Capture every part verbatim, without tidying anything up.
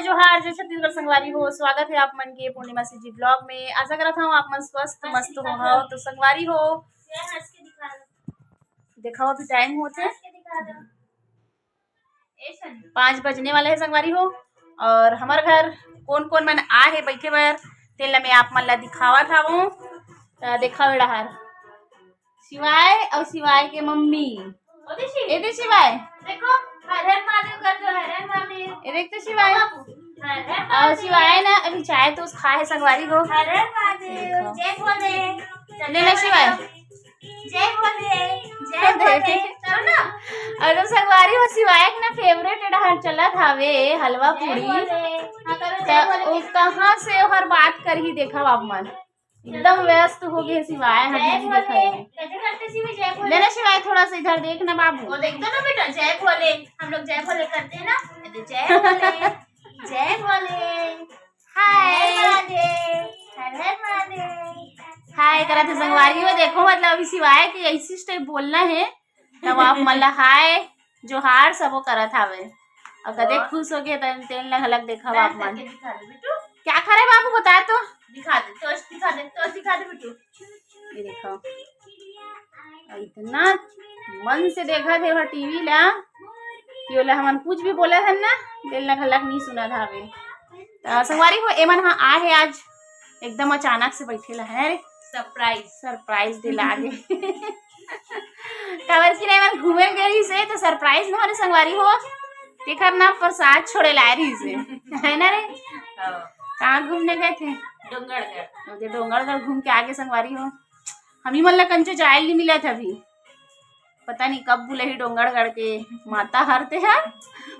जोहार, जय छत्तीसगढ़ संगवारी हो, स्वागत है आप मन के पूर्णिमा सीजी vlog में। आशा करत हूँ आप मन स्वस्थ मस्त हो। तो संगवारी हो, देखाओ, अभी टाइम होत है, पाँच बजने वाला है संगवारी हो। और हमर घर कोन कोन मन आ हे बैठे बर, तेन ला मैं आप मन ला दिखावत हवं। त देखाओ ए डहार, शिवाय और शिवाय के मम्मी। ए दे शिवाय, देखो, हर हर महादेव कर दो, हर हर महादेव। ए देख तो शिवाय। हर हर और महादेव। शिवाय ना अभी चाय तो खा है संगवारी हो। हर हर महादेव, देखो। जय भोले। ले ना शिवाय। जय भोले, जय भोले। चलो ना। और तो संगवारी हो, शिवाय के ना favourite ए डहार चलत हावे हलवा पूड़ी। हाँ, करो जय भोले। त वो कहाँ से ओहर बात करही, देखा आप मन। एकदम व्यस्त हो गए शिवाय, हम जय नहीं भोले। दिखाई। कैसे करते शिव, जय भोले? ले ना शिवाय, थोड़ा सा इधर देख ना बाबू। वो देखते ना बेटा, जय भोले, हम लोग जय भोले करते हैं ना, ये तो जय भोले, जय भोले, हाय। हर हर महादेव, हर हर महादेव। हाय करत हे संगवारी हो, देखो मतलब अभी शिवाय के ऐसी style बोलना है, तब आप मन ला हाय जोहार सबो करत हावे। और कदे वाह। खुश हो गए त तेन ला घलक देखा आप मन। क्या खा रहे बाबू, बता तो। दिखा दे, टॉर्च दिखा दे, टॉर्च दिखा दे बिट्टू। ये देखो, इतना मन से देखा थे वह टीवी ला कि ओला हमन कुछ भी बोला था ना, तेन ला घलक नहीं सुना था अभी। त संगवारी हो, एमन हा आ है आज एकदम अचानक से बैठे ला है रे। Surprise। Surprise दे लागे। काबर कि ना एमन घूमे गए रहिस हे, तो surprise न होने संगवारी हो, तेकर ना प्रसाद छोड़े लाए रहिस हे, है ना रे? हाँ। कहाँ घूमने गए थे? डोंगरगढ़। वो जो डोंगरगढ़ घूम के आगे संगवारी हो, हम ही मन ला कंचो जायल नहीं मिला था अभी। पता नहीं कब बुलही डोंगरगढ़ के माता हरते है।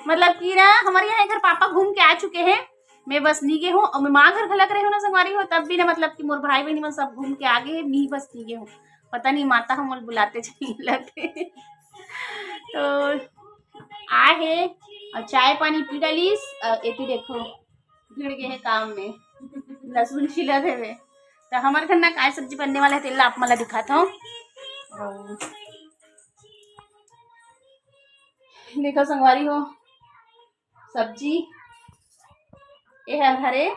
मतलब कि ना हमारे यहाँ एक घर पापा घूम के आ चुके हैं, मैं बस नहीं गए हूँ। और मैं माँ घर घलक रहे हूँ ना संगवारी हो, तब भी ना मतलब कि मोर भाई बहनी मन सब घूम के आ गए, मैं बस नहीं गए हूँ। पता नहीं माता हम लोग बुलाते चाहिए लगे। तो आ है और चाय पानी पी डालिस। और एती देखो भिड़ गए हैं काम में, लहसुन छिलत हवे। तो हमारे घर ना काय सब्जी बनने वाला है, तेला आप मला दिखाता हूँ। और देखो संगवारी हो, सब्जी ए हर हरे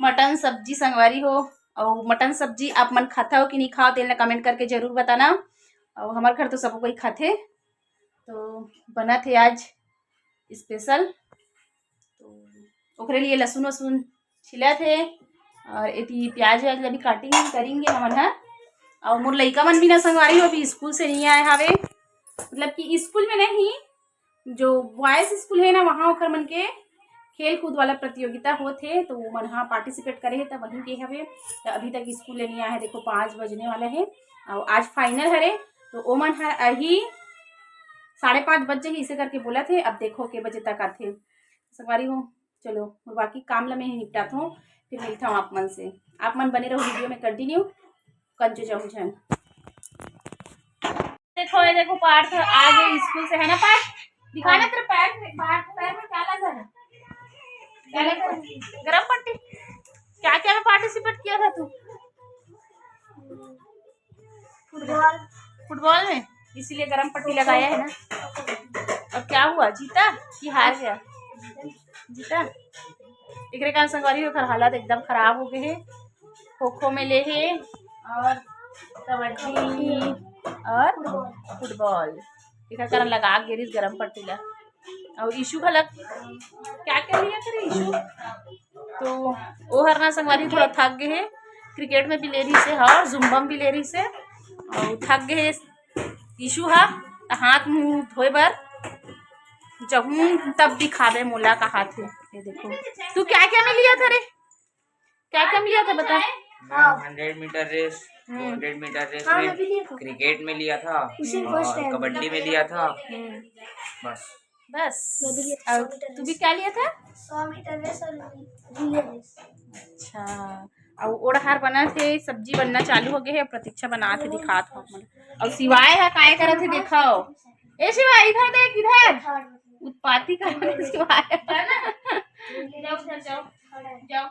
मटन सब्जी संगवारी हो। और मटन सब्जी आप मन खाता हो कि नहीं खाओ, तेला comment करके जरूर बताना। और हमारे घर तो सब कोई खाथे, तो बना थे आज special। तो ओकरे लिए लहसुन वसुन छिला थे और एती प्याज व्याज ला भी cutting करेंगे हमन ह। और मोर लइका मन भी ना संगवारी हो अभी स्कूल से नहीं आए हावे, मतलब कि स्कूल में नहीं, जो बॉयज स्कूल है ना वहाँ ओकर मन के खेल कूद वाला प्रतियोगिता होत हे, तो वो मन हा participate करे हे, तब वहीं गे हवे। तो अभी तक स्कूल ले नहीं आए हे। देखो पाँच बजने वाला है और आज final हरे, तो ओमन हर अही साढ़े पाँच बज जाही, इसे करके बोला थे। अब देखो के बजे तक आथे संगवारी हो। चलो, मोर बाकी काम ला मैं निपटात हूँ, फिर मिलता हूँ आप मन से। आप मन बने रहो video में continue। कंचो जाऊँ झन। देखो, ये देखो, पार्थ आ गए स्कूल से, है ना पार्थ? दिखा ना तेरे पैर में, पैर, पैर में क्या लगा है? क्या लगा है? गरम पट्टी। क्या क्या में participate किया था तू? फुटबॉल। फुटबॉल में, इसीलिए गरम पट्टी लगाया है ना। अब क्या हुआ, जीता कि हार गया? जीता। एकरे कारण संगवारी ओकर हालत एकदम खराब हो गए है। खो खो में ले है और कबड्डी और फुटबॉल, एकर कारण लगा गिरिस गरम पट्टी ला। और ईशु घलक क्या क्या लिया करे ईशु? तो ओ हर ना संगवारी थोड़ा थक गए है, क्रिकेट में भी ले रही से और जुम्बा में भी ले रही से और थक गए है ईशु हा। तो हाथ मुंह धोए बर जहूं तब दिखावे मोला कहा थे। ये देखो, तू क्या क्या में लिया था रे? क्या क्या में लिया था बता? मैं hundred metre race, two hundred metre race हाँ, में, मैं भी लिया था। क्रिकेट में लिया था उसी फर्स्ट और टाइम। कबड्डी में लिया था। हम्म। बस। बस। मैं भी लिया था और सौ मीटर तू भी रेस। क्या लिया था? सौ मीटर रेस और रिले रेस। अच्छा। और ओड़हार बना थे, सब्जी बनना चालू हो गए है। प्रतीक्षा बना थे, दिखात हो आप मन। और शिवाय हा काय करत हे, दिखाओ। ए शिवाय, इधर देख, इधर। उत्पाती कर रहे शिवाय। जाओ, उधर जाओ। जाओ।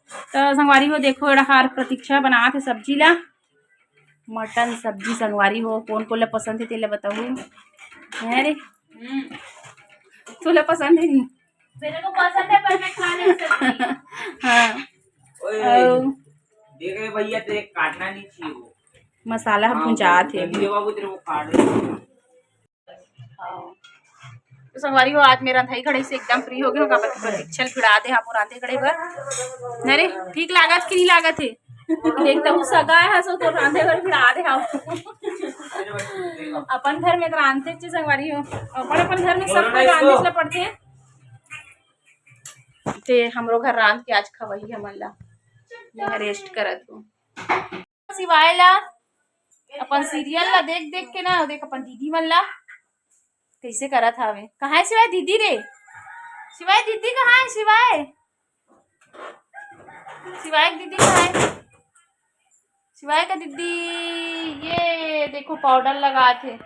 तो संगवारी हो, देखो, एड़ा हार प्रतीक्षा बनात हे सब्जी ला, मटन सब्जी। संगवारी हो, कोन कोन ला पसंद हे, तेला बताहू। है रे? हम्म। तोला पसंद हे नहीं? मेरे को पसंद है, पर मैं खा नहीं सकती। हाँ। ओए, और देख रहे भैया, तेरे काटना नहीं चाहिए वो। मसाला हम हाँ, भुंजात हे। जल्दी बाबू, तेरे को काट रहे हैं। तो संगवारी हो, आज मैं रंधई कढ़ई से एकदम free हो गई हूँ। काबर कि प्रतीक्षा ल भिड़ा दे हँव रांधे कढ़ई बर। नहीं रे, ठीक लागत कि नहीं लागत हे? देख, तहूँ सगा हे, सो तो रांधे बर भिड़ा दे हँव। अपन घर में तो रांधते चे संगवारी हो, अपन अपन घर में सब कोई रांधे ला पड़थे। ते हमरो घर रांध के आज खवाही हमन ला। मैं rest करत हूँ। सिवाय ला अपन serial ला देख देख के ना, देख अपन दीदी मन ला कैसे करत हावे। कहाँ हे सिवाय दीदी रे? सिवाय दीदी कहाँ हे? सिवाय, सिवाय के दीदी कहाँ हे? सिवाय का दीदी, ये देखो powder लगात हे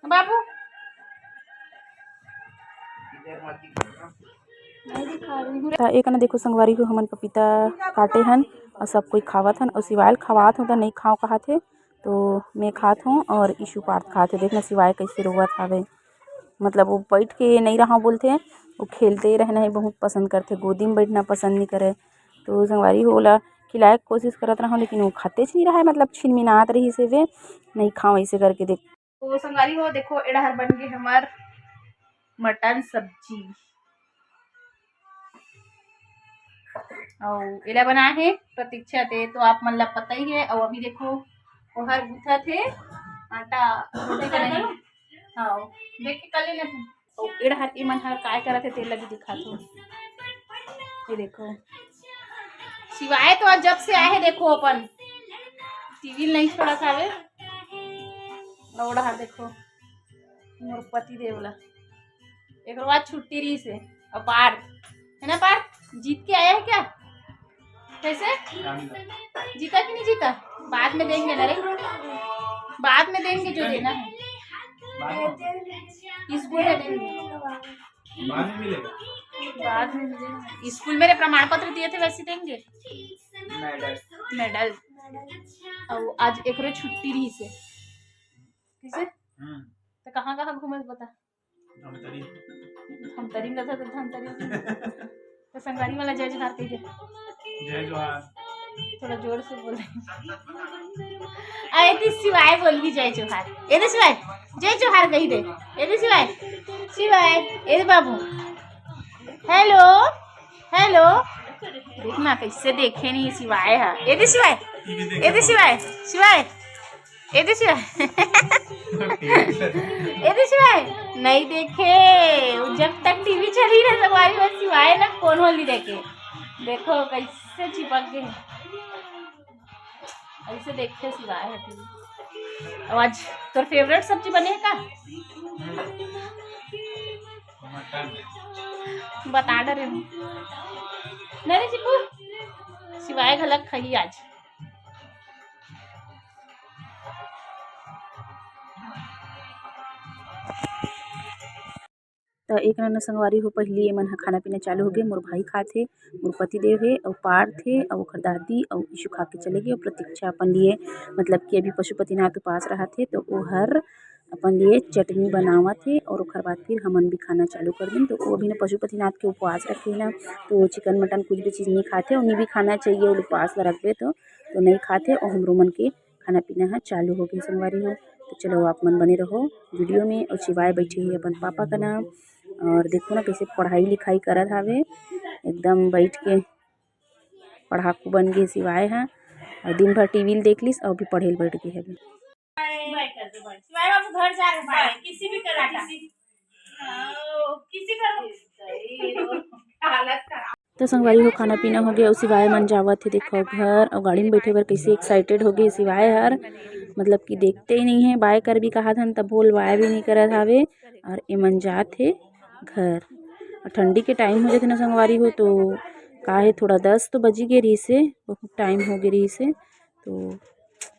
बाबू। त एक ना देखो संगवारी हो, हमन पपीता काटे हन और सब कोई खावत हन और सिवाय ल खवात हूँ त नहीं खाओ कहत हे, तो मैं खात हूँ और ईशु पार्थ खात हे। देखना सिवाय कैसे रोवत हावे, मतलब वो बैठ के नहीं रहा बोलथे, वो खेलते रहना ही बहुत पसंद करथे, गोदी में बैठना पसंद नहीं करे। तो संगवारी हो, ओला खिलाए के कोशिश करत रहूँ, लेकिन वो खाते च नहीं रहा है, मतलब छिनमिनात रही से वे नहीं खाओ ऐसे करके। देख, तो संगवारी हो, देखो, ए डहर बन गे हमर मटन सब्जी। अउ एला बनाए हे प्रतीक्षा ते, तो आप मन ला पता ही है। अउ अभी देखो, ओहर गूंथत हे आटा, रोटी बनाए। हाँ, देख के कर लेना तू। अउ ए डहर ए मन हर काय करत हे, तेला भी दिखात हूँ। ये देखो, सिवाय तो आज जब से आए हे, देखो, अपन टीवी नहीं छोड़त हावे। अउ ओ डहर देखो, मोर पति देव ला, एकरो बाद छुट्टी रहिस हे। अउ पार्थ, है ना पार्थ, जीत के आया है क्या? कैसे? जीता कि नहीं जीता? बाद में देंगे ना रे, बाद में देंगे जो देना है। स्कूल में देंगे। बाद में मिलेगा। बाद में मिलेगा। स्कूल में रे प्रमाण पत्र दिए थे, वैसे देंगे। मेडल। मेडल। अउ आज एकरो छुट्टी रहिस हे। कैसे? हम्म। तो कहाँ कहाँ घूमे बता? धमतरी। धमतरी में रहता तो धमतरी। तो संगवारी मन ला जय जोहार कही दे। जय जोहार। थोड़ा जोर से बोल। अरे ती सिवाय बोल भी जय जोहार। ए दे सिवाय, जय जोहार कही दे। ए दे सिवाय, सिवाय, ए दे बाबू। Hello, hello. देखना कैसे देखे नहीं सिवाय हा। ए दे सिवाय, ए दे सिवाय, सिवाय। ए दे सिवाय। ए दे सिवाय। नहीं देखे। वो जब तक टीवी चली ना, संगवारी मन सिवाय ना फोन वाली देखे। देखो कैसे चिपक गए। ऐसे देखे सिवाय है टीवी। अब आज तोर favourite सब्जी बने है का? मटन। बता डरे हूँ। नहीं रे चिपू, सिवाय घलक खाई आज। त एक नन्ना संगवारी हो, पहिली एमन ह खाना पीना चालू होगे। मोर भाई खात हे, मोर पति देव हे, अउ पार्थ हे, अउ ओखर दादी, अउ ईशु खा के चले गे। अउ प्रतीक्षा अपन लिए, मतलब कि अभी पशुपतिनाथ उपास रहत हे, तो ओहर अपन लिए चटनी बनावत हे, और ओखर बाद फिर हमन भी खाना चालू कर दिन। तो वो अभी ना पशुपतिनाथ के उपवास रखे ना, तो चिकन मटन कुछ भी चीज़ नहीं खाते, उन्हें भी खाना चाहिए, वो उपवास ला रखबे तो, तो नहीं खाते। और हमरो मन के खाना पीना ह चालू हो गए संगवारी हो। तो चलो आप मन बने रहो वीडियो में। और सिवाय बैठे हे अपन पापा का नाम, और देखो ना कैसे पढ़ाई लिखाई करत हावे, एकदम बैठ के पढ़ाकू बन गए सिवाय ह। और दिन भर टीवी ल देख लिस और भी पढ़े ल बैठ गए हवे। सिवाय कर दो भाई। सिवाय बाबू घर जा रहे हैं, किसी भी करो, किसी, किसी करो। हालत खराब। तो संगवारी हो, खाना पीना हो गया, अउ सिवाय मन जावत हे देखो घर, अउ गाड़ी में बैठे बर कैसे excited हो गए सिवाय हर, मतलब कि देखते ही नहीं है। बाय कर भी कहा था तब बोलवाय भी नहीं करत हावे, और एमन जात हे घर। और ठंडी के टाइम हो जाथे ना संगवारी हो, तो का हे, थोड़ा दस तो बजी गे रहिस हे, बहुत टाइम हो गे रहिस हे, तो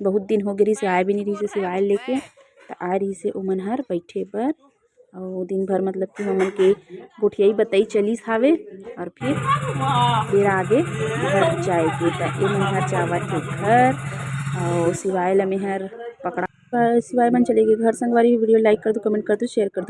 बहुत दिन हो गे रहिस हे, आए भी नहीं रहिस हे सिवाय लेके, तो आए रहिस हे ओमन हर बैठे बर। अउ दिन भर मतलब कि हमन के गोठियाई बतई चलिस हावे, और फिर बेरा आगे घर जाए के, त एमन हर जावत हे घर। अउ सिवाय ल मेहर पकड़ा, सिवाय मन चले गे घर। संगवारी हो, वीडियो like कर दो, comment कर दो, share कर दो।